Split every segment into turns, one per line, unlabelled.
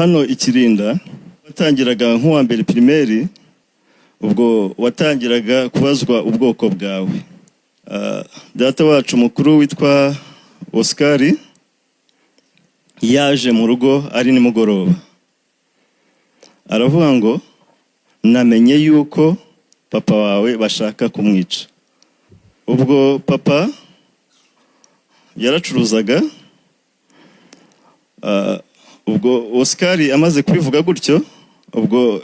Hano ikirinda watangiraga nk'uwa mbere primaire, ubwo watangiraga kubazwa ubwoko bwawe. Data wacu mukuru witwa Oscar yaje mu rugo ari nimugoroba, aravuga ngo namenye yuko papa wawe bashaka kumwica. Ubwo papa yaracuruzaga. Ubwo Oscar amaze kubivuga gutyo, ubwo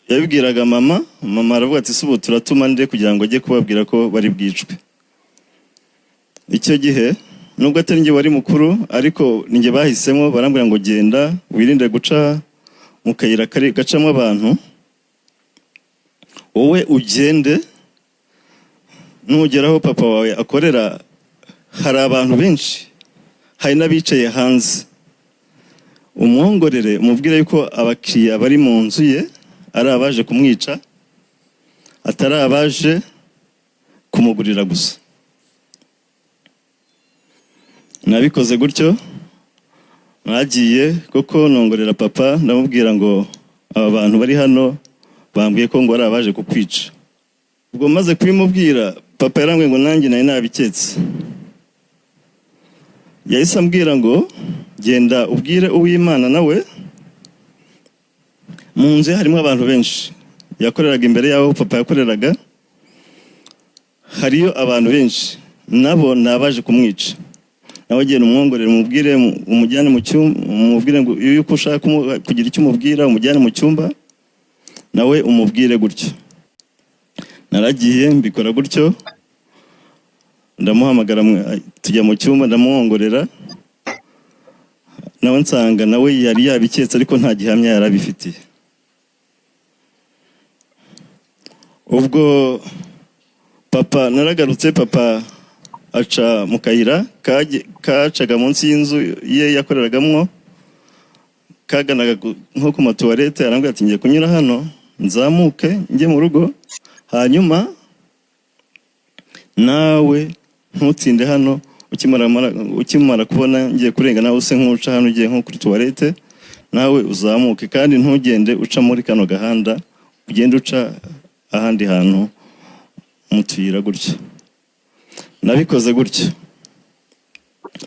yabibwiraga mama. Mama aravuga ati: "Si ubu turatuma nde kugira ngo ajye kubabwira ko bari bwicwe?" Icyo gihe nubwo atari njye wari mukuru, ariko ninjye bahisemo. Barambwira ngo: "Genda wirinde guca mu kayira kari gacamo abantu, wowe ugende, nugera aho papa wawe akorera hari abantu benshi, hari n'abicaye hanze, umwongorere, umubwire yuko abakiriya bari mu nzu ye ari abaje kumwica, atari abaje kumugurira gusa." Nabikoze gutyo, nagiye koko nongorera papa, ndamubwira ngo: "Aba bantu bari hano bambwiye ko ngo ari abaje kukwica." Ubwo maze kubimubwira, papa yarambwiye ngo: "Nanjye nari nabiketse." Yahise ambwira ngo: "Genda ubwire Uwimana, nawe mu nzu ye harimo abantu benshi." Yakoreraga imbere y'aho papa yakoreraga, hariyo abantu benshi, nabo ni abaje kumwica. Nawe genda umwongorere, umubwire, umujyane mu cyumba, umubwire ngo yuko ushaka kugira icyo umubwira, umujyane mu cyumba nawe umubwire gutyo. Naragiye mbikora gutyo, ndamuhamagara, tujya mu cyumba, ndamwongorera, nawe nsanga nawe yari yabiketse, ariko nta gihamya yari abifitiye. Ubwo papa naragarutse, papa aca mu kayira kacaga munsi y'inzu ye yakoreragamwo, kaganaga nko ku matuwarete. Arambwira ati: "Ngiye kunyura hano nzamuke njye mu rugo, hanyuma nawe ntutinde hano, ukimara kubona ngiye kurenga, nawe use nk'uca hano ugiye nko kuri tuwarete, nawe uzamuke, kandi ntugende uca muri kano gahanda, ugende uca ahandi hantu mu tuyira gutya." Nabikoze gutyo,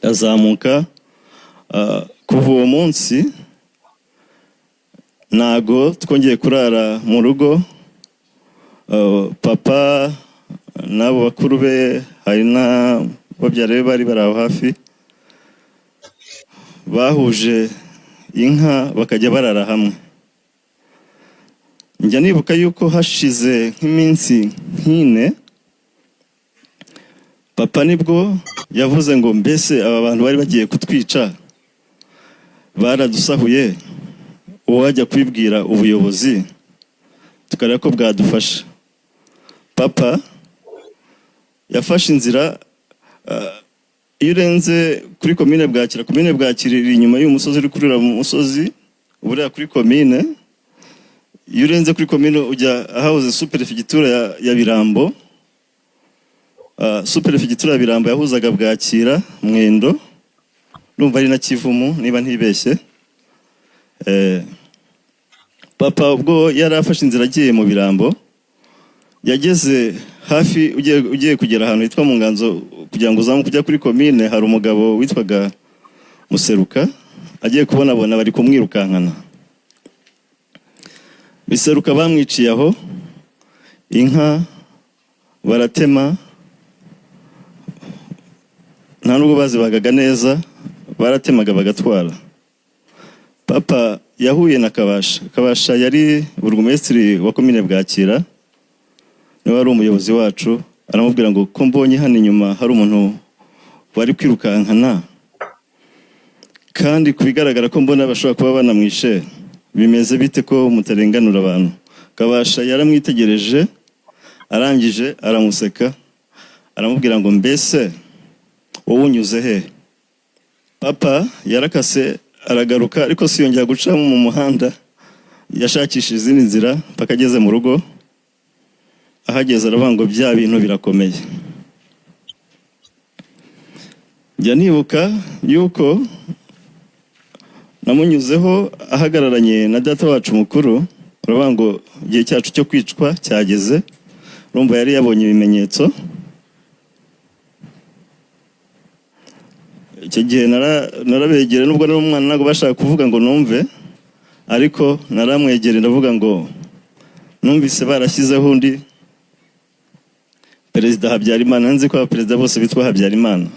azamuka. Kuva uwo munsi ntago twongeye kurara mu rugo. Papa n'abo bakuru be, hari na babyara be bari bari aho hafi, bahuje inka bakajya barara hamwe. Njya nibuka yuko hashize nk'iminsi nk'ine, papa nibwo yavuze ngo: "Mbese aba bantu bari bagiye kutwica baradusahuye, uwajya kubibwira ubuyobozi tukareba ko bwadufasha." Papa yafashe inzira. Iyo urenze kuri komine Bwakira, komine Bwakira iri inyuma y'uyu musozi uri kurira mu musozi buriya kuri komine. Iyo urenze kuri komine ujya ahahoze superefegitura ya Birambo. Superefegitura ya Birambo yahuzaga Bwakira, Mwendo, numva ari na Kivumu niba ntibeshye. Papa ubwo yari afashe inzira agiye mu Birambo, yageze hafi ugiye kugera ahantu hitwa mu Nganzo, kugira ngo uzamuke ujya kuri komine, hari umugabo witwaga Museruka. Agiye kubonabona bari kumwirukankana. Biseruka bamwiciye aho, inka baratema, nta nubwo bazibagaga neza, baratemaga bagatwara. Papa yahuye na Kabasha. Kabasha yari burugumesitiri wa komine Bwakira, niwe wari umuyobozi wacu. Aramubwira ngo: "Ko mbonye hano inyuma hari umuntu bari kwirukankana, kandi ku bigaragara ko mbona bashobora kuba banamwishe, bimeze bite ko mutarenganura abantu?" Kabasha yaramwitegereje, arangije aramuseka, aramubwira ngo: "Mbese wowe unyuze he?" Papa yarakase aragaruka, ariko si yongera guca mu muhanda, yashakishije izindi nzira mpaka ageze mu rugo. Ahageze aravuga ngo: "Bya bintu birakomeye." Njya nibuka yuko Namunyuzeho ahagararanye na data wacu mukuru, uravuga ngo igihe cyacu cyo kwicwa cyageze. Urumva yari yabonye ibimenyetso. Icyo gihe narabegere, nubwo nari umwana ntabwo bashaka kuvuga ngo numve, ariko naramwegere ndavuga ngo numvise barashyizeho undi perezida Habyarimana, nzi ko abaperezida bose bitwa Habyarimana.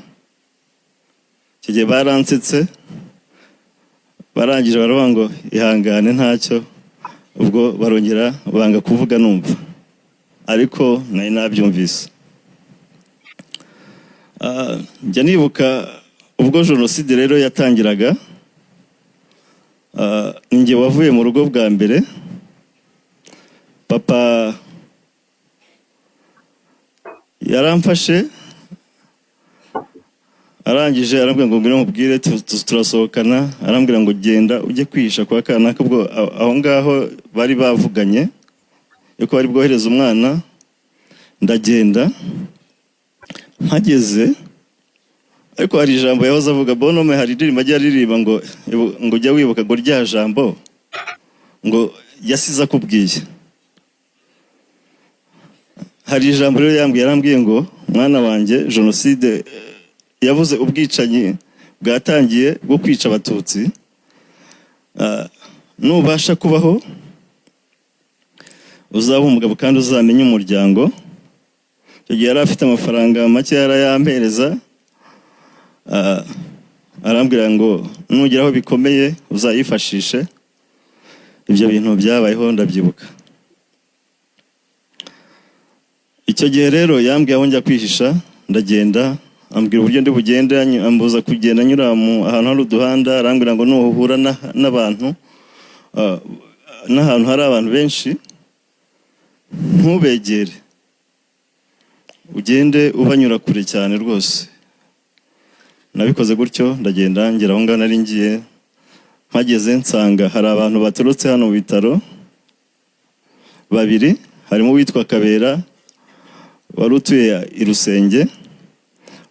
Icyo gihe baransetse, barangije baravuga ngo ihangane ntacyo, ubwo barongera banga kuvuga numva, ariko nari nabyumvise. Njya nibuka ubwo jenoside rero yatangiraga, ninjye wavuye mu rugo bwa mbere. Papa yaramfashe, arangije arambwira ngo ngwino nkubwire, turasohokana, arambwira ngo genda ujye kwihisha kwa kanaka. Ubwo aho ngaho bari bavuganye yuko bari bwohereze umwana, ndagenda mpageze, ariko hari ijambo yahoze avuga Bonome, hari indirimbo ajya aririmba ngo ujya wibuka ngo rya jambo ngo yasize akubwiye. Hari ijambo rero yambwiye, yarambwiye ngo mwana wanjye, jenoside yavuze ubwicanyi bwatangiye bwo kwica abatutsi, nubasha kubaho uzaba umugabo kandi uzamenye umuryango. Icyo gihe yari afite amafaranga make yarayampereza, arambwira ngo nugera aho bikomeye uzayifashishe. Ibyo bintu byabayeho ndabyibuka. Icyo gihe rero yambwiye aho njya kwihisha, ndagenda, ambwira uburyo ndi bugende, ambuza kugenda nyura mu ahantu hari uduhanda, arambwira ngo nuhura n'abantu, n'ahantu hari abantu benshi ntubegere, ugende ubanyura kure cyane rwose. Nabikoze gutyo, ndagenda ngera aho ngaho nari ngiye, mpageze nsanga hari abantu baturutse hano mu bitaro babiri, harimo uwitwa Kabera wari utuye i Rusenge,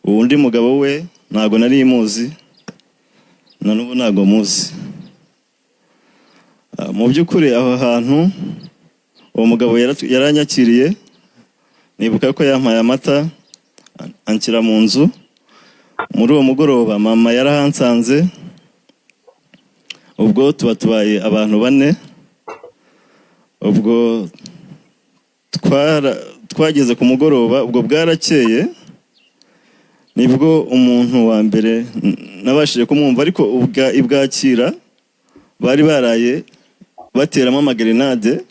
uwundi mugabo we ntago nari muzi, na n'ubu ntago muzi. Mu by'ukuri aho hantu uwo mugabo yaranyakiriye, nibuka ko yampaye amata anshyira mu nzu. Muri uwo mugoroba mama yarahansanze, ubwo tuba tubaye abantu bane. Ubwo twageze ku mugoroba, ubwo bwarakeye, nibwo umuntu wa mbere nabashije kumwumva, ariko ibwakira bari baraye bateramo amagerenade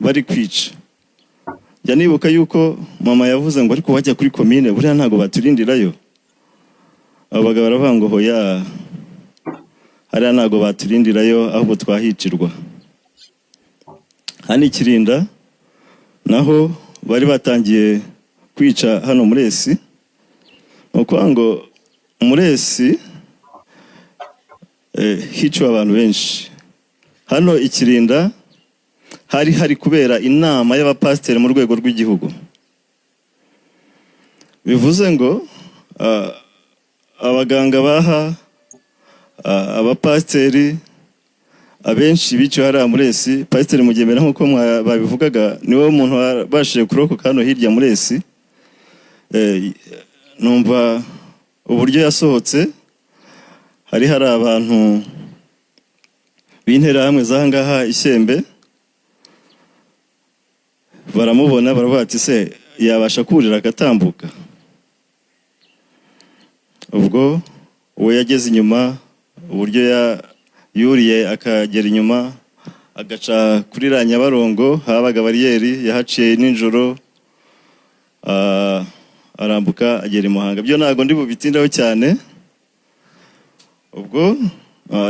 bari kwica. Njya nibuka yuko mama yavuze ngo ariko bajya kuri komine buriya ntabwo baturindirayo. Abo bagabo baravuga ngo hoya, hariya ntabwo baturindirayo ahubwo twahicirwa. Hano Ikirinda naho bari batangiye kwica hano muri Esi. Ni ukuvuga ngo muri Esi hiciwe abantu benshi. Hano Ikirinda hari hari kubera inama y'abapasiteri mu rwego rw'igihugu, bivuze ngo abaganga baha, abapasiteri abenshi biciwe hariya muri Esi. Pasiteri Mugemera nk'uko babivugaga niwe muntu wabashije kurokoka hano hirya muri Esi. Numva uburyo yasohotse, hari hari abantu b'interahamwe z'aha ngaha Ishyembe, baramubona baravuga ati se yabasha kurira agatambuka. Ubwo uwo yageze inyuma, uburyo yuriye akagera inyuma agaca kuri ra Nyabarongo, habaga bariyeri, yahaciye nijoro, arambuka agera i Muhanga. Byo ntabwo ndi bubitindaho cyane. Ubwo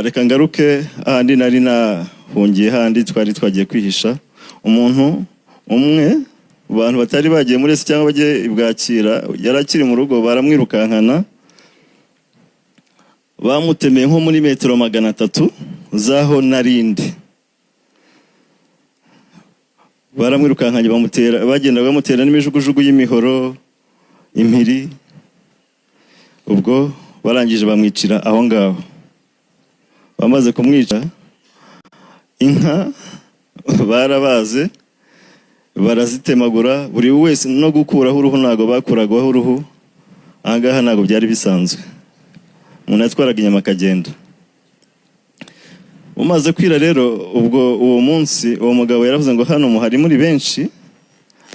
reka ngaruke ahandi nari nahungiye, handi twari twagiye kwihisha. Umuntu umwe mu bantu batari bagiye muri esi cyangwa bagiye ibwakira yari akiri mu rugo, baramwirukankana, bamutemeye nko muri metero 300 z'aho narindi. Baramwirukankanye, bamutera, bagenda bamutera n'imijugujugu y'imihoro, impiri. Ubwo barangije bamwicira aho ngaho. Bamaze kumwica, inka barabaze, barazitemagura, buri wese no gukuraho uruhu ntabwo bakuragaho uruhu. Ahangaha ntabwo byari bisanzwe, umuntu yatwaraga inyama akagenda. Umaze kwira rero, ubwo uwo munsi uwo mugabo yaravuze ngo hano muhari muri benshi,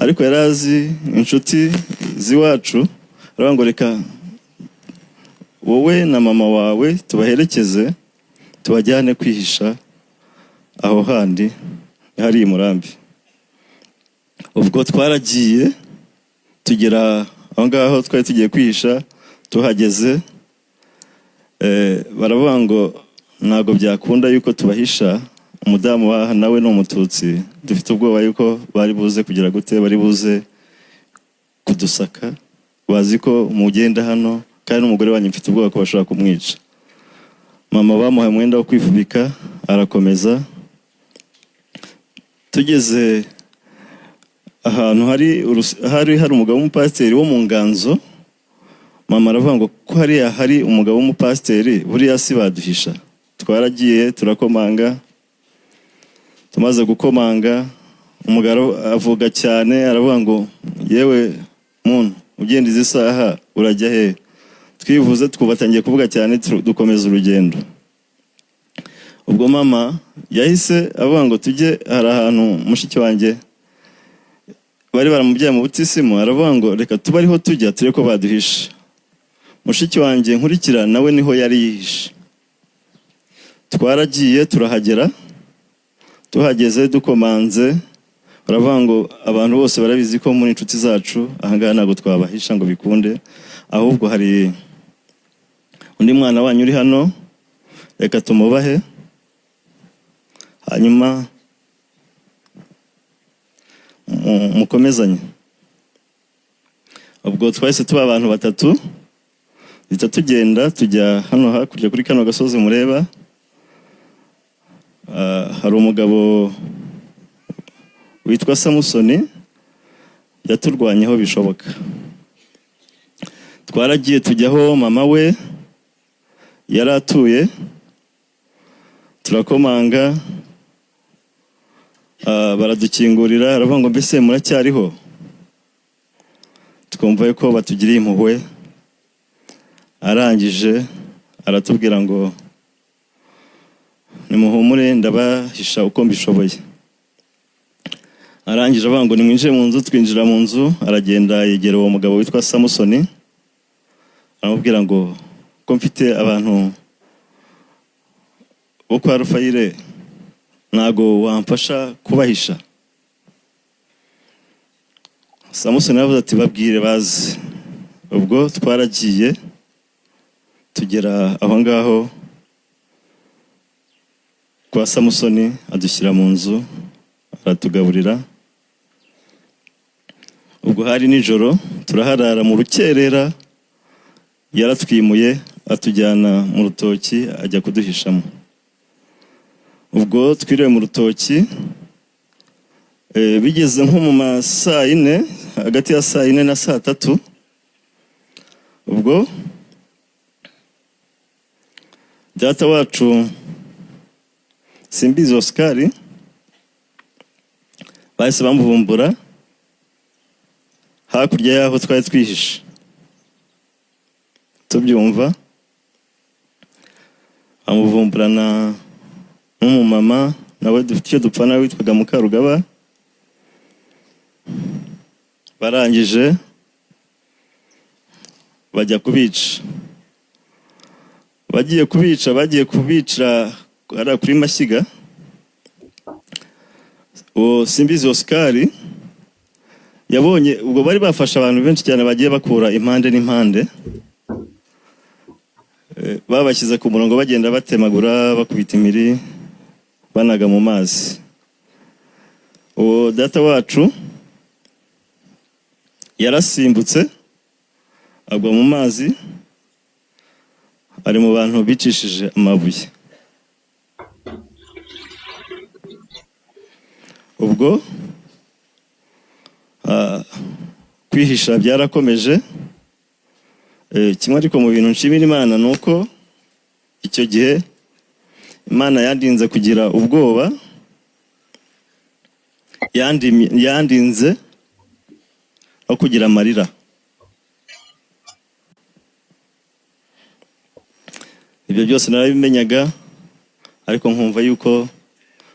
ariko yari azi inshuti z'iwacu, aravuga ngo reka wowe na mama wawe tubaherekeze, tubajyane kwihisha aho handi hari i Murambi. Ubwo twaragiye, tugera aho ngaho twari tugiye kwihisha. Tuhageze, baravuga ngo ntabwo byakunda yuko tubahisha, umudamu waha nawe ni Umututsi, dufite ubwoba yuko bari buze kugira gute, bari buze kudusaka, bazi ko mugenda hano, kandi n'umugore wanyu mfite ubwoba ko bashobora kumwica. Mama bamuhaye umwenda wo kwifubika, arakomeza. Tugeze ahantu hari umugabo w'umupasiteri wo mu nganzo, mama aravuga ngo ko hariya hari umugabo w'umupasiteri, buriya si baduhisha. Twaragiye, turakomanga. Tumaze gukomanga, umugabo avuga cyane, aravuga ngo yewe muntu ugenda izi saha, urajya he? Twivuze, twubatangiye kuvuga cyane, dukomeza urugendo. Ubwo mama yahise avuga ngo tujye hari ahantu mushiki wanjye bari baramubyaye mu butisimu, aravuga ngo reka tube ariho tujya, turebe ko baduhisha. Mushiki wanjye nkurikira nawe niho yari yihishe. Twaragiye, turahagera. Tuhageze, dukomanze, baravuga ngo abantu bose barabizi ko muri inshuti zacu, ahangaha ntabwo twabahisha ngo bikunde, ahubwo hari undi mwana wanyu uri hano, reka tumubahe, hanyuma mukomezanye. Ubwo twahise tuba abantu batatu, duhita tugenda tujya hano hakurya kuri kano gasozi mureba. Hari umugabo witwa Samusoni yaturwanyeho bishoboka. Twaragiye, tujyaho mama we yari atuye, turakomanga, baradukingurira, aravuga ngo mbese muracyariho? Twumva ko batugiriye impuhwe. Arangije aratubwira ngo nimuhumure, ndabahisha uko mbishoboye. Arangije avuga ngo nimwinjire mu nzu. Twinjira mu nzu, aragenda yegera uwo mugabo witwa Samusoni, aramubwira ngo ko mfite abantu bo kwa Rufayire, ntago wamfasha kubahisha? Samusoni aravuze ati babwire baze. Ubwo twaragiye, tugera aho ngaho kwa Samusoni, adushyira mu nzu, aratugaburira. Ubwo hari nijoro, turaharara. Mu rukerera yaratwimuye, atujyana mu rutoki, ajya kuduhishamo. Ubwo twiriwe mu rutoki, bigeze nko mu ma saa 4, hagati ya saa 4 na saa 3, ubwo data wacu Simbizi Oscar bahise bamuvumbura hakurya y'aho twari twihishe. Tubyumva, bamuvumburana n'umumama nawe dufite icyo dupfana witwaga Mukarugaba. Barangije bajya kubica. Bagiye kubica, bagiye kubicira hariya kuri mashyiga. Uwo Simbizi Oscar yabonye ubwo bari bafashe abantu benshi cyane, bagiye bakura impande n'impande, babashyize ku murongo, bagenda batemagura, bakubita imiri, banaga mu mazi. Uwo data wacu yarasimbutse, agwa mu mazi, ari mu bantu bicishije amabuye. Ubwo kwihisha byarakomeje. Kimwe ariko mu bintu nshimira Imana ni uko icyo gihe Imana yandinze kugira ubwoba, yandinze no kugira amarira. Ibyo byose narabimenyaga, ariko nkumva yuko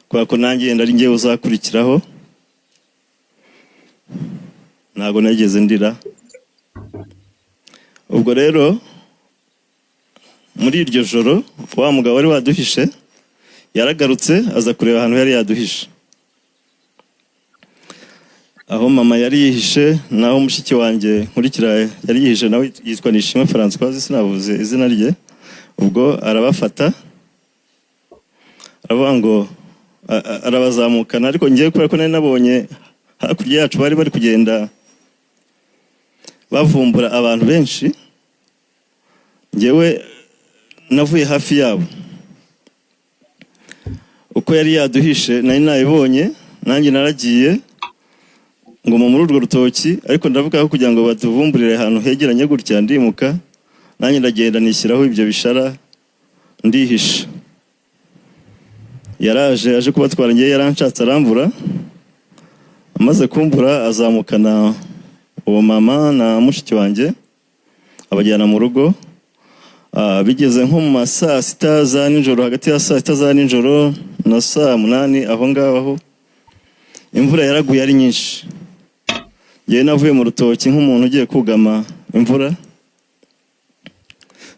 kubera ko nanjye yenda ari njyewe uzakurikiraho, ntabwo nageze ndira. Ubwo rero muri iryo joro wa mugabo wari waduhishe yaragarutse, aza kureba ahantu yari yaduhishe, aho mama yari yihishe naho mushiki wanjye nkurikira yari yihishe, nawe yitwa Nishimwe Françoise, sinavuze izina rye. Ubwo arabafata aravuga ngo arabazamukana, ariko ngewe kubera ko nari nabonye hakurya yacu bari bari kugenda bavumbura abantu benshi, ngewe navuye hafi yabo. Uko yari yaduhishe nari nabibonye, nanjye naragiye nguma muri urwo rutoki, ariko ndavuga ko kugira ngo batuvumburire ahantu hegeranye gutya, ndimuka nanjye ndagenda nishyiraho ibyo bishara ndihisha. Yaraje aje kubatwara, ngewe yaranshatse arambura, amaze kumbura azamukana uwo mama na mushiki wanjye abajyana mu rugo. Bigeze nko mu ma saa sita za nijoro, hagati ya saa sita za nijoro na saa munani aho ngaho, imvura yaraguye ari nyinshi. Ngewe navuye mu rutoki nk'umuntu ugiye kugama imvura,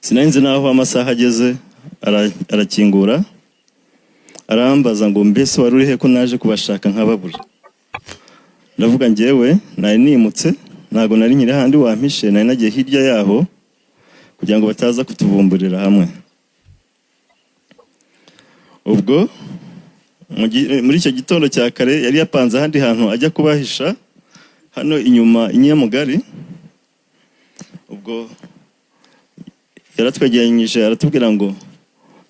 sinari nzi n'aho amasaha ageze. Arakingura arambaza ngo mbese wari urihe ko naje kubashaka nkababura? Ndavuga ngewe nari nimutse, ntabwo nari nkiri handi wampishe, nari nagiye hirya yaho kugira ngo bataza kutuvumburira hamwe. Ubwo muri icyo gitondo cya kare yari yapanze ahandi hantu ajya kubahisha, hano inyuma i Nyamugari. Ubwo yaratwegeranyije aratubwira ngo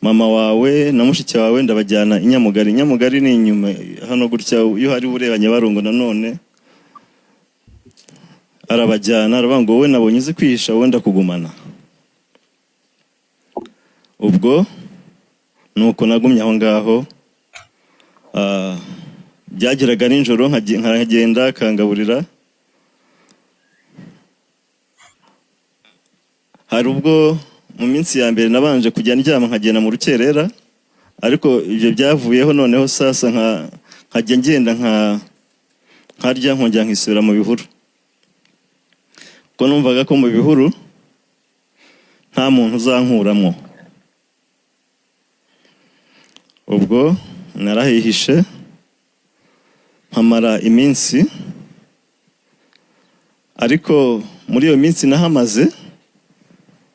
mama wawe na mushiki wawe ndabajyana i Nyamugari. Nyamugari ni inyuma hano gutya, iyo hari ureba Nyabarongo nanone. Arabajyana, aravuga ngo wowe nabonye uzi kwihisha, wowe ndakugumana. Ubwo nuko nagumye aho ngaho. Byageraga nijoro nkagenda akangaburira. Hari ubwo mu minsi ya mbere nabanje kujya ndyama nkagenda mu rukerera, ariko ibyo byavuyeho, noneho sasa nkajya ngenda nkarya nkongera nkisubira mu bihuru, kuko numvaga ko mu bihuru nta muntu uzankuramo. Ubwo narahihishe mpamara iminsi, ariko muri iyo minsi nahamaze,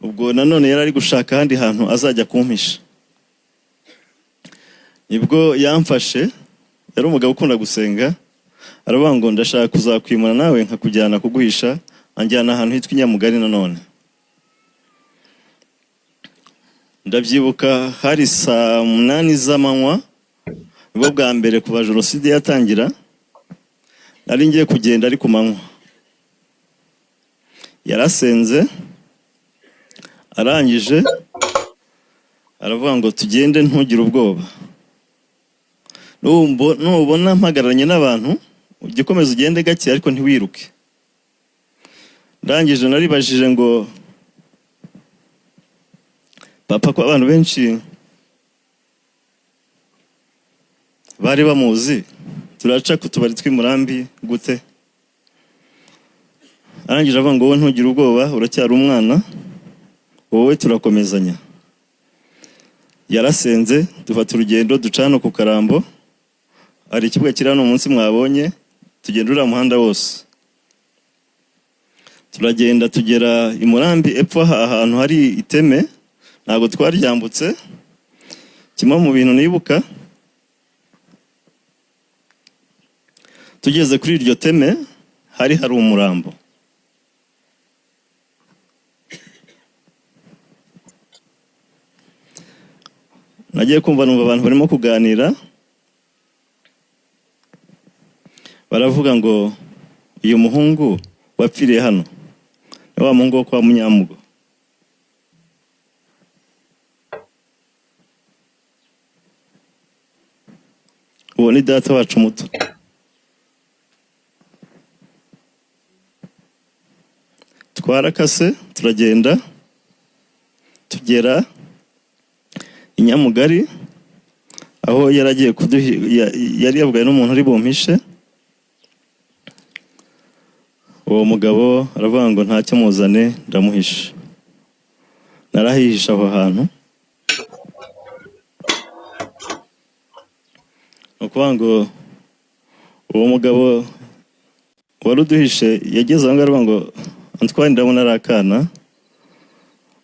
ubwo nanone yari ari gushaka ahandi hantu azajya kumpisha. Nibwo yamfashe, yari umugabo ukunda gusenga, aravuga ngo ndashaka kuzakwimura nawe nkakujyana kuguhisha, anjyana ahantu hitwa i Nyamugari nanone. Ndabyibuka hari saa 8 z'amanywa, nibwo bwa mbere kuva jenoside yatangira nari ngiye kugenda ari ku manywa. Yarasenze arangije aravuga ngo tugende ntugire ubwoba, nubona mpagararanye n'abantu ujye ukomeza ugende gake ariko ntiwiruke. Ndangije naribajije ngo papa, ko abantu benshi bari bamuzi, turaca ku tubari tw'i Murambi gute? Arangije avuga ngo wowe ntugire ubwoba, uracyari umwana, wowe turakomezanya. Yarasenze dufata urugendo duca hano ku Karambo, hari ikibuga kiri hano munsi mwabonye, tugenda uriya muhanda wose, turagenda tugera i Murambi epfo ahantu hari iteme, ntabwo twaryambutse. Kimwe mu bintu nibuka, tugeze kuri iryo teme hari hari umurambo. Nagiye kumva numva abantu barimo kuganira, baravuga ngo uyu muhungu wapfiriye hano ni wa muhungu wo kwa Munyamugo. Uwo ni data wacu muto. Twarakase turagenda tugera i Nyamugari aho yari agiye yari yavuganye n'umuntu uri bumpishe. Uwo mugabo aravuga ngo ntacyo muzane ndamuhisha. Narahihisha aho hantu. Ni ukuvuga ngo uwo mugabo wari uduhishe yageze aho ngaho aravuga ngo Antoine ndabona ari akana,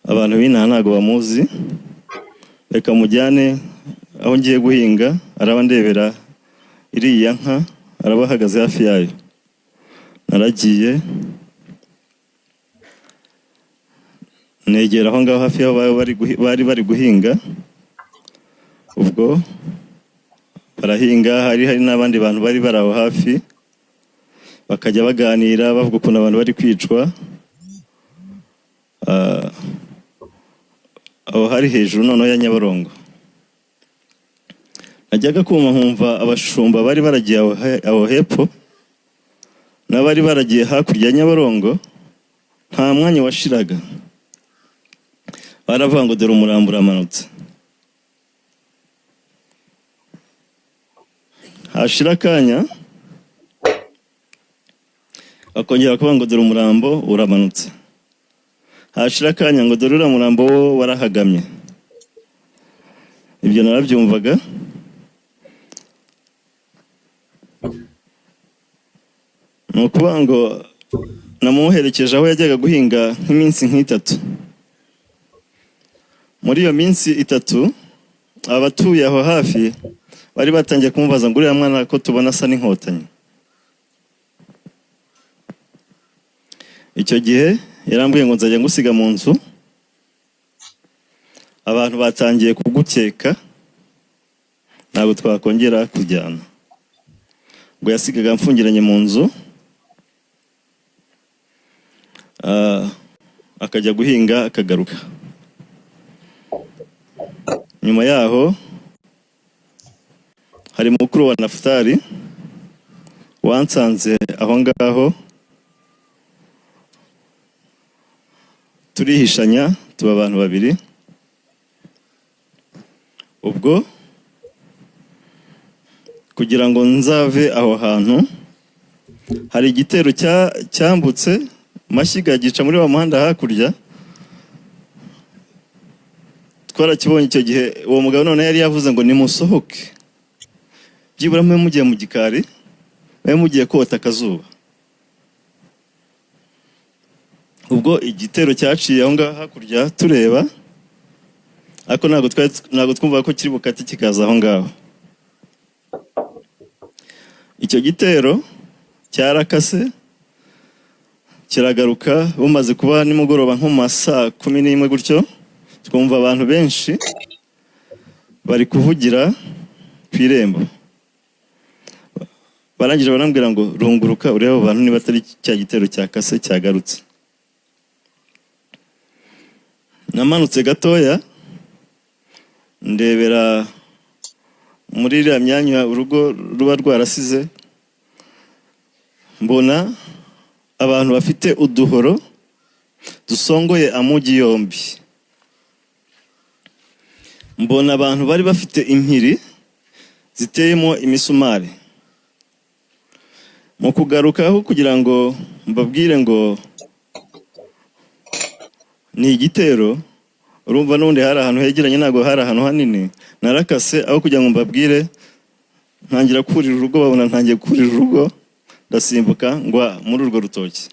abantu b'inaha ntabwo bamuzi, reka mujyane aho ngiye guhinga, araba ndebera iriya nka, araba ahagaze hafi yayo. Naragiye negera aho ngaho hafi y'aho bari bari guhinga. Ubwo barahinga, hari n'abandi bantu bari bari aho hafi, bakajya baganira bavuga ukuntu abantu bari kwicwa. Aho hari hejuru noneho ya Nyabarongo. Najyaga kuma nkumva abashumba bari baragiye aho hepfo n'abari baragiye hakurya ya Nyabarongo, nta mwanya washiraga baravuga ngo dore umurambo uramanutse. Hashira akanya bakongera kuvuga ngo dore umurambo uramanutse. Hashira akanya ngo dore uriya murambo wo warahagamye. Ibyo narabyumvaga. Ni ukuvuga ngo namuherekeje aho yajyaga guhinga nk'iminsi nk'itatu. Muri iyo minsi itatu abatuye aho hafi bari batangiye kumubaza ngo uriya mwana ko tubona asa n'inkotanyi. Icyo gihe yarambwiye ngo nzajya ngusiga mu nzu, abantu batangiye kugukeka, ntabwo twakongera kujyana. Ngo yasigaga amfungiranye mu nzu, akajya guhinga akagaruka. Nyuma yaho hari mukuru wa Nafutali wansanze aho ngaho, turihishanya tuba abantu babiri. Ubwo kugira ngo nzave aho hantu, hari igitero cyambutse Mashyiga gica muri wa muhanda hakurya, twarakibonye icyo gihe. Uwo mugabo none yari yavuze ngo nimusohoke, byibura mube mugiye mu gikari, mube mugiye kota akazuba. Ubwo igitero cyaciye aho ngaho hakurya tureba, ariko ntabwo twumvaga ko kiri bukate kikaza aho ngaho. Icyo gitero cyarakase kiragaruka, bumaze kuba nimugoroba nko mu ma saa 11 gutyo, twumva abantu benshi bari kuvugira ku irembo. Barangije barambwira ngo runguruka urebe abo bantu niba atari cya gitero cyakase cyagarutse. Namanutse gatoya ndebera muri iriya myanya urugo ruba rwarasize, mbona abantu bafite uduhoro dusongoye amugi yombi. Mbona abantu bari bafite impiri ziteyemo imisumari. Mu kugarukaho kugira ngo mbabwire ngo ni igitero, urumva n'ubundi hari ahantu hegeranye, ntabwo hari ahantu hanini. Narakase aho kugira ngo mbabwire, ntangira kurira urugo, babona ntangiye kurira urugo, ndasimbuka ngwa muri urwo rutoki.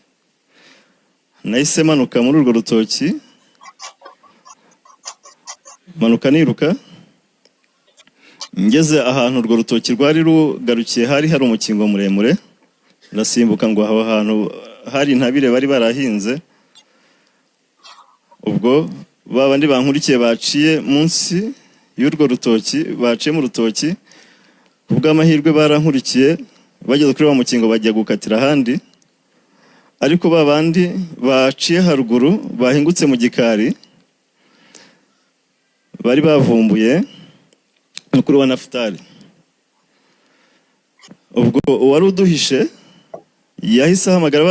Nahise manuka muri urwo rutoki, manuka niruka, ngeze ahantu urwo rutoki rwari rugarukiye, hari hari umukingo muremure, ndasimbuka ngo aho hantu hari intabire bari barahinze. Ubwo babandi bankurikiye baciye munsi y'urwo rutoki, baciye mu rutoki, kubw'amahirwe barankurikiye, bageze kuri wa mukingo bajya gukatira ahandi, ariko babandi baciye haruguru bahingutse mu gikari bari bavumbuye mukuru wa Nafutali. Ubwo uwari uduhishe yahise ahamagara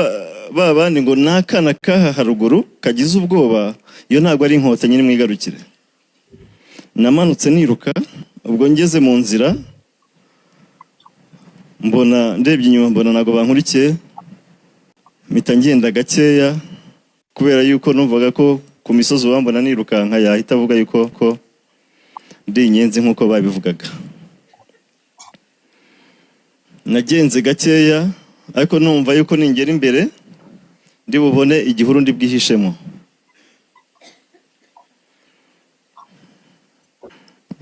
ba bandi ngo n'akana kaha haruguru kagize ubwoba, iyo ntabwo ari Inkotanyi, nimwigarukire. Namanutse niruka. Ubwo ngeze mu nzira, mbona ndebye inyuma, mbona ntabwo bankurikiye, mpita ngenda gakeya, kubera yuko numvaga ko ku misozi uwambona nirukanka yahita avuga yuko ko ndi inyenzi nk'uko babivugaga. Nagenze gakeya, ariko numva yuko ningera imbere ndi bubone igihuru ndi bwihishemo.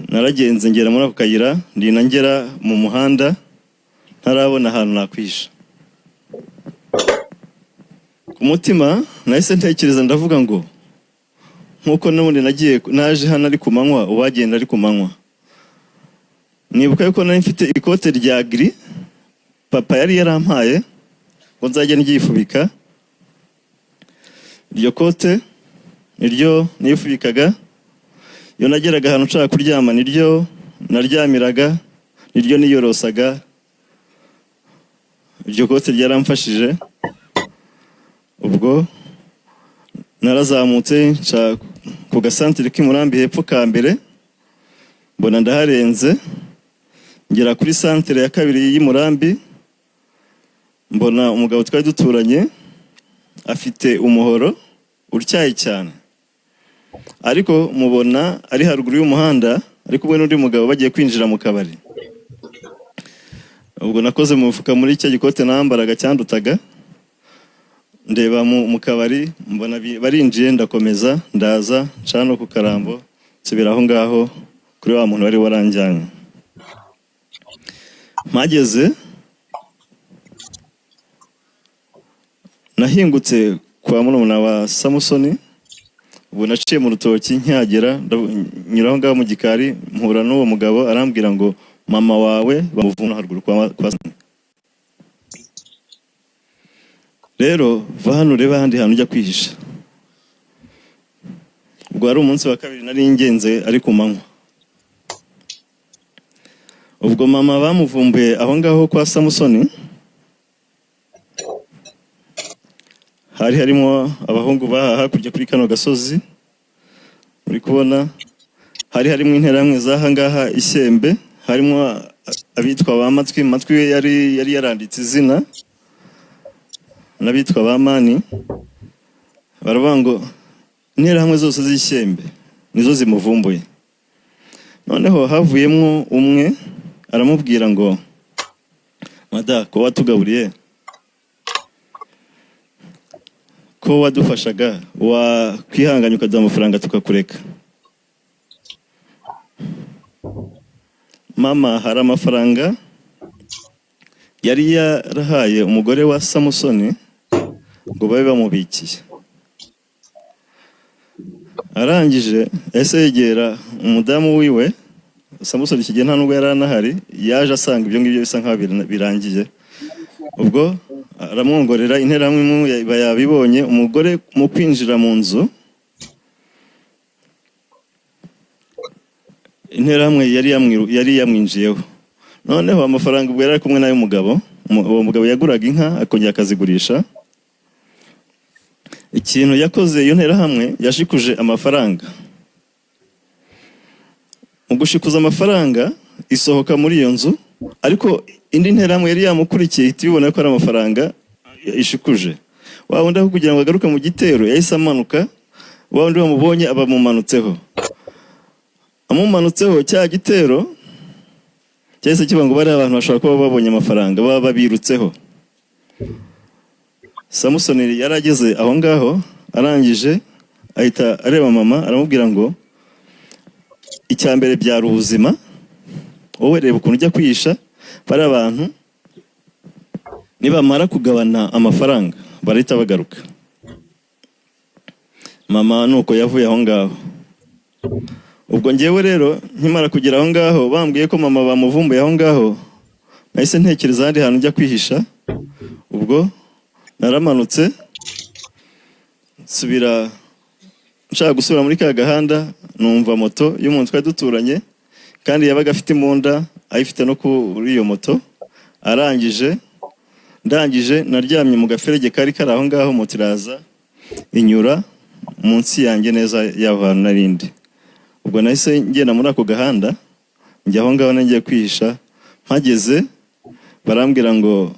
Naragenze ngera muri ako kayira, ndina ngera mu muhanda ntarabona ahantu nakwihisha. Ku mutima nahise ntekereza, ndavuga ngo nk'uko n'ubundi nagiye naje hano ari ku manywa, uwagenda ari ku manywa. Nibuka yuko nari mfite ikote rya gris papa yari yarampaye ngo nzajye ndyifubika. Iryo kote niryo nifubikaga iyo nageraga ahantu nshaka kuryama, niryo naryamiraga, niryo niyorosaga. Iryo kote ryaramfashije. Ubwo narazamutse nca ku gasantere k'imurambi hepfo ka mbere, mbona ndaharenze, ngera kuri santere ya kabiri y'imurambi, mbona umugabo twari duturanye afite umuhoro utyaye cyane, ariko mubona ari haruguru y'umuhanda ari kumwe n'undi mugabo bagiye kwinjira mu kabari. Ubwo nakoze mu mufuka muri cya gikote nambaraga cyandutaga, ndeba mu kabari, mbona barinjiye, ndakomeza ndaza nca no ku Karambo, nsubira aho ngaho kuri wa muntu wari waranjyanye. Mpageze nahingutse kwa murumuna wa Samusoni. Ubu naciye mu rutoki, nkihagera nyura aho ngaho mu gikari, mpura n'uwo mugabo, arambwira ngo mama wawe bamuvuna haruguru kwa Samusoni. Rero va hano urebe ahandi hantu ujya kwihisha. Ubwo wari umunsi wa kabiri nari ngenze ari ku manywa. Ubwo mama bamuvumbuye aho ngaho kwa Samusoni, hari harimo abahungu baha hakurya kuri kano gasozi uri kubona, hari harimo interahamwe z'aha ngaha ishyembe, harimo abitwa ba Matwi. Matwi we yari yaranditse izina, n'abitwa ba Mani. Baravuga ngo interahamwe zose z'ishyembe nizo zimuvumbuye. Noneho havuyemo umwe aramubwira ngo mada, ko watugaburiye, ko wadufashaga, wakwihanganya ukaduha amafaranga tukakureka. Mama hari amafaranga yari yarahaye umugore wa Samusoni ngo babe bamubikiye. Arangije yahise yegera umudamu wiwe Samusoni. Iki gihe nta nubwo yari anahari, yaje asanga ibyo ngibyo bisa nkaho birangiye. Ubwo aramwongorera, interahamwe imwe yabibonye. Umugore mu kwinjira mu nzu, interahamwe yari yamwinjiyeho. Noneho amafaranga ubwo yari ari kumwe n'ay'umugabo, uwo mugabo yaguraga inka akongera akazigurisha. Ikintu yakoze iyo nterahamwe, yashikuje amafaranga. Mu gushikuza amafaranga isohoka muri iyo nzu, ariko indi nterahamwe yari yamukurikiye ihita ibibona ko ari amafaranga ishikuje. Wa wundi aho kugira ngo agaruke mu gitero yahise amanuka, wa wundi wamubonye aba amumanutseho. Amumanutseho, cya gitero cyahise kivuga ngo bariya abantu bashobora kuba babonye amafaranga, baba babirutseho. Samusoni yari ageze aho ngaho, arangije ahita areba mama, aramubwira ngo icya mbere byari ubuzima, wowe reba ukuntu ujya kwihisha, bariya bantu nibamara kugabana amafaranga barahita bagaruka. Mama nuko yavuye aho ngaho. Ubwo ngewe rero nkimara kugera aho ngaho, bambwiye ko mama bamuvumbuye aho ngaho, nahise ntekereza ahandi hantu njya kwihisha. Ubwo naramanutse nsubira, nshaka gusubira muri ka gahanda, numva moto y'umuntu twari duturanye, kandi yabaga afite imbunda ayifite no kuri iyo moto, Arangije, ndangije naryamye mu gaferege kari kari aho ngaho, moto iraza inyura munsi yanjye neza y'aho hantu narindi. Ubwo nahise ngenda muri ako gahanda njya aho ngaho nagiye kwihisha. Mpageze barambwira ngo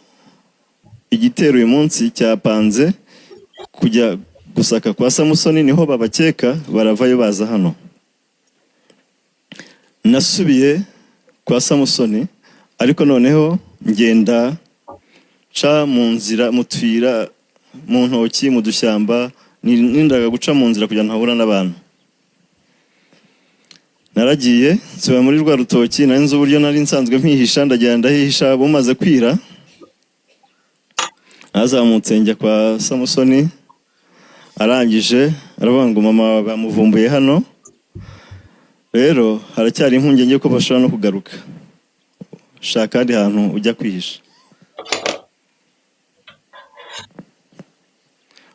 igitero uyu munsi cyapanze kujya gusaka kwa Samusoni, niho babakeka, baravayo baza hano. Nasubiye kwa Samusoni, ariko noneho ngenda nca mu nzira, mu tuyira, mu ntoki, mu dushyamba, nindaga guca mu nzira kugira ngo ntahura n'abantu. Naragiye nsubira muri rwa rutoki, nari nzi uburyo nari nsanzwe mpihisha, ndagenda ndahihisha. Bumaze kwira nazamutse njya kwa Samusoni. Arangije aravuga ngo mama wawe bamuvumbuye hano, rero haracyari impungenge ko bashobora no kugaruka, shaka ahandi hantu ujya kwihisha.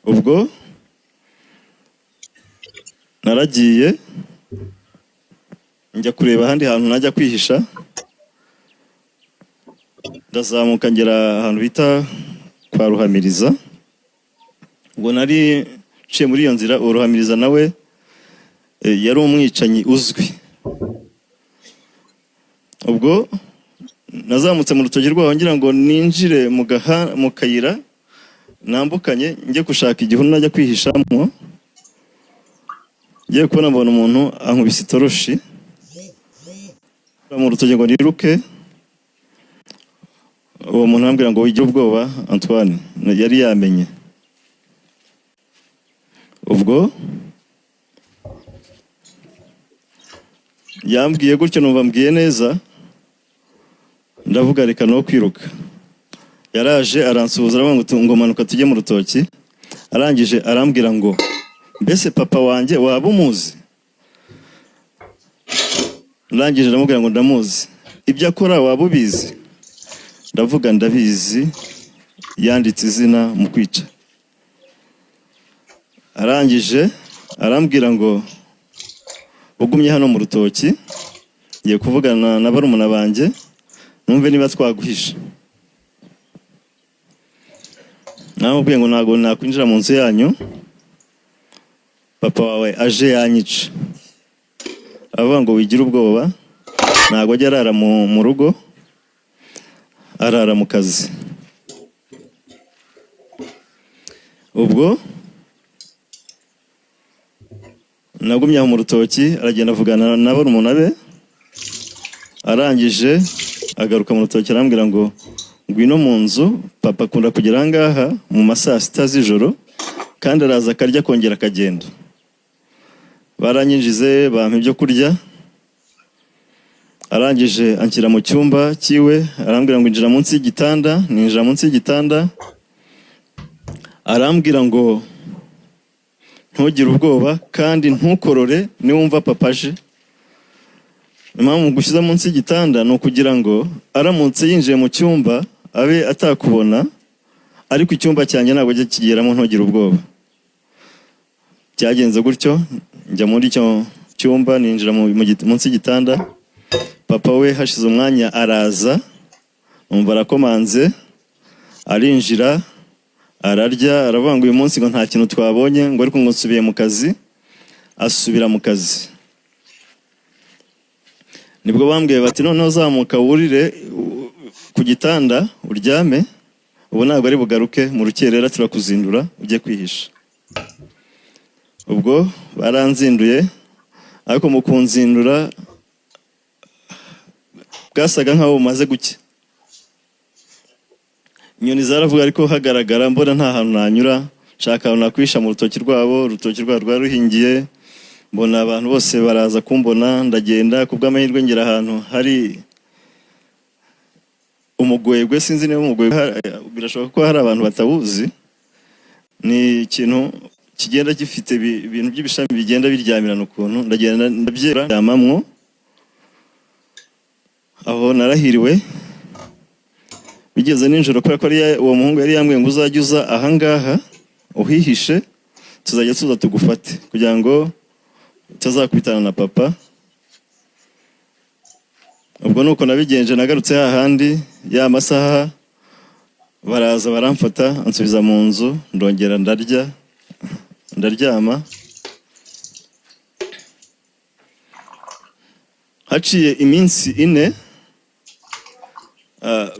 Ubwo naragiye njya kureba ahandi hantu najya kwihisha, ndazamuka ngera ahantu bita kwa Ruhamiriza. Ubwo nari nciye muri iyo nzira, uwo Ruhamiriza nawe yari umwicanyi uzwi. Ubwo nazamutse mu rutoki rwaho ngira ngo ninjire mu kayira nambukanye njye gushaka igihuru najya kwihishamo, ngiye kubona mbona umuntu ankubise itoroshi mu rutoki ngo niruke. Uwo muntu arambwira ngo wigire ubwoba Antoine, yari yamenye. Ubwo yambwiye gutyo numva mbwiye neza, ndavuga reka no kwiruka. Yaraje aransuhuza, aravuga ngo manuka tujye mu rutoki. Arangije arambwira ngo mbese papa wanjye waba umuzi? Ndangije ndamubwira ngo ndamuzi. Ibyo akora waba ubizi? Ndavuga ndabizi, yanditse izina mu kwica. Arangije arambwira ngo ugumye hano mu rutoki, ngiye kuvugana na barumuna banjye numve niba twaguhisha. Namubwiye ngo ntabwo nakwinjira mu nzu yanyu, papa wawe aje yanyica. Aravuga ngo wigire ubwoba, ntabwo ajya arara mu rugo, arara mu kazi. Ubwo nagumye aho mu rutoki, aragenda avugana na barumuna be, arangije agaruka mu rutoki arambwira ngo ngwino mu nzu, papa akunda kugera aha ngaha mu ma saa sita z'ijoro, kandi araza akarya akongera akagenda. Baranyinjize bampa ibyo kurya, arangije anshyira mu cyumba cyiwe, arambwira ngo injira munsi y'igitanda, ninjira munsi y'igitanda, arambwira ngo ntugire ubwoba kandi ntukorore niwumva papa aje. Impamvu ngushyize munsi y'igitanda ni ukugira ngo aramutse yinjiye mu cyumba abe atakubona, ariko icyumba cyanjye ntabwo ajya kigeramo, ntugire ubwoba. Byagenze gutyo, njya muri icyo cyumba, ninjira munsi y'igitanda. Papa we hashize umwanya araza, numva arakomanze, arinjira, ararya, aravuga ngo uyu munsi ngo nta kintu twabonye, ngo ariko ngo nsubiye mu kazi, asubira mu kazi. Nibwo bambwiye bati noneho zamuka wurire ku gitanda uryame, ubu ntabwo ari bugaruke, mu rukerera turakuzindura ujye kwihisha. Ubwo baranzinduye, ariko mu kunzindura bwasaga nkaho bumaze gucya. Inyoni zaravuga ariko hagaragara mbona nta hantu nanyura, nshaka ahantu nakwihisha mu rutoki rwabo, urutoki rwabo rwari ruhingiye, mbona abantu bose baraza kumbona, ndagenda ku bw'amahirwe ngera ahantu hari umugwegwe, sinzi niba umugwegwe, birashoboka ko hari abantu batawuzi, ni ikintu kigenda gifite ibintu by'ibishami bigenda biryamirana ukuntu, ndagenda ndabyeramamwo, aho narahiriwe. Bigeze nijoro, kubera ko uwo muhungu yari yambwiye ngo uzajye uza ahangaha uhihishe, tuzajya tuza tugufate kugira ngo utazakubitana na papa. Ubwo nuko nabigenje, nagarutse hahandi ya masaha, baraza baramfata, ansubiza mu nzu, ndongera ndarya, ndaryama. Haciye iminsi 4,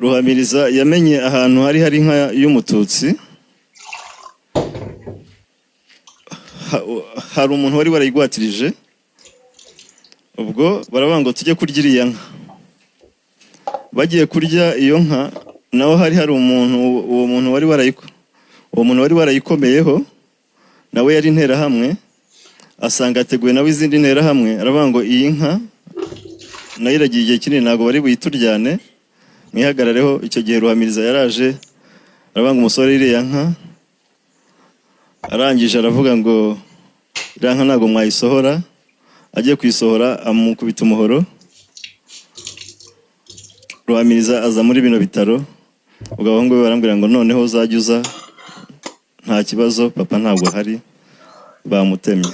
Ruhamiriza yamenye ahantu hari hari inka y'umututsi. Hari umuntu wari warayigwatirije. Ubwo baravuga ngo tujye kurya iriya nka. Bagiye kurya iyo nka, naho hari hari umuntu, uwo muntu wari warayikomeyeho nawe yari interahamwe, asanga ateguye nawe izindi nterahamwe, aravuga ngo iyi nka nayo iragiye igihe kinini, ntabwo bari buyituryane, mwihagarareho. Icyo gihe Ruhamiriza yaraje aravuga ngo umusore iriya nka, arangije aravuga ngo iriya nka ntabwo mwayisohora. Agiye kuyisohora amukubita umuhoro. Ruhamiriza aza muri bino bitaro. Ubwo abahungu be barambwira ngo noneho uzajya uza nta kibazo, papa ntabwo ahari, bamutemye.